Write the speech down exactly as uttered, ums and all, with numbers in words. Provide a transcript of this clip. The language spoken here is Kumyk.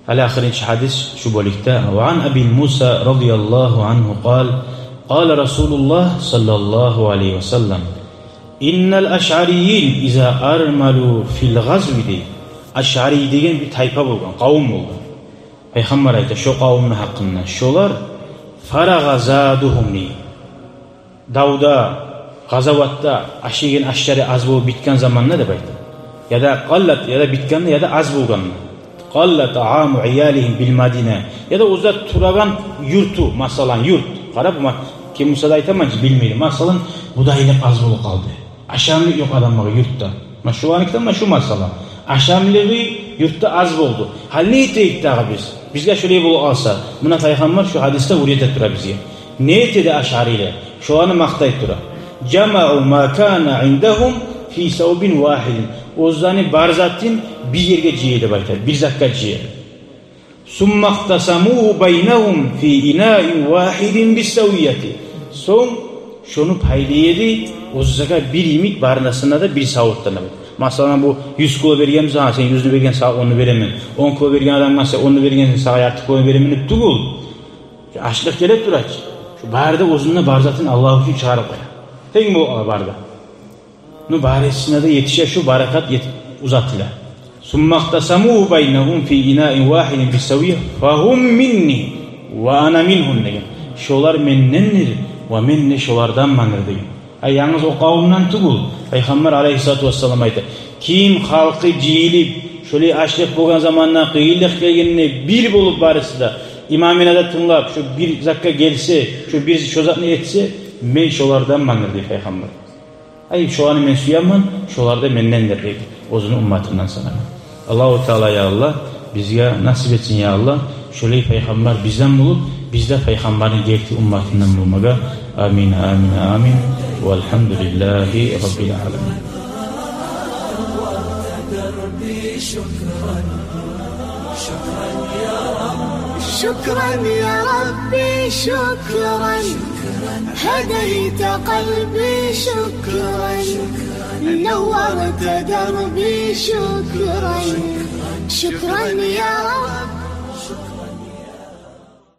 Гьали ахырынчы гьадис шу бёлюкде. Ва ан Аби Муса радияллагьу ангьу къал, къала Расулуллагь саллаллагьу алайгьи ва саллам: иннал ашъарийин иза армалу фил гъазви, дей. Ашъарий деген бир тайпа болгъан, къавум болгъан. Пайхаммар айта шо къавумну гьакъында: шолар фарагъа задугьум, дей. Давда, къазаватда ашайгъан ашлары аз болуп битген заманда деп айта. Яда къаллат, яда битгенде, яда аз болгъанда. Къалла тааму иялигьим бил Мадина. Яда оьзлер турагъан юрту, масала, юрт. Къарап, ма, ким буса да айтаман чы, билмейди. Масала, будайлыкъ аз болуп къалды. Ашамлыкъ ёкъ адамлагъа юртда. Ма шуланыкъда, ма шу масала. Ашамлыгъы юртда аз болду. Гьали не этейик дагъы биз? Бизге шолай болуп къалса, муна Пайхаммар шу гьадисде уьйрете тура бизге. Не этеди ашъарилер? Шоланы макътай тура. Жамау ма кана индагьум фи савбин вагьидин. Оьзлени бар затын бир ерге жыя деп айта, бир затгъа жыя. Сумма ихтасамугьу байнагьум фи инаин вагьидин бис-савияти. Сонг шону пайда эди оьзлеге бир йимик, барысына да бир савутдан деп айта. Масала, бу юз кило берген, сагъа, сен юзню берген, сагъа онну беремен. Он кило берген адамгъа сен онну берген, сагъа ярты килону беремен деп тюгюл. Ашлыкъ геле тура чы. Шу бары да оьзюнде бар затын Аллагь учун чыгъарып къоя. Тенг болуп къала бары да. Ну, барысына да етише шу баракат, ет-, узатыла. Сумма ихтасамугьу байнагьум фи инаин вагьидин бис-савия, фагьум минни ва ана мингьум деген. Шолар мендендир ва мен де шоларданмандыр деген. Ай, янгыз о къавумдан тюгюл. Пайхаммар алайгьиссалату вассалам айта: ким халкъы жыйылып, шолай ашлыкъ болгъан заманда, къыйынлыкъ гелгенде бир болуп барысы да, имамына да тынглап, шо бир затгъа гелсе, шо бир, шо затны этсе, мен шоларданмандыр, дей Пайхаммар. Ай, шоланы мен сюемен, шолар да мендендир, дей, оьзюню умматындан санагъан. Аллагьу Таала, я Аллагь, бизге насип этсин, я Аллагь, шолай Пайхаммар бизден болуп, биз де Пайхаммарны герти умматындан болмагъа. Амин, амин, амин. Валгьамдулиллагьи раббил аламин. شكرا يا ربي، شكرا. هديت قلبي، شكرا. نورت دربي، شكرا. شكرا يا رب.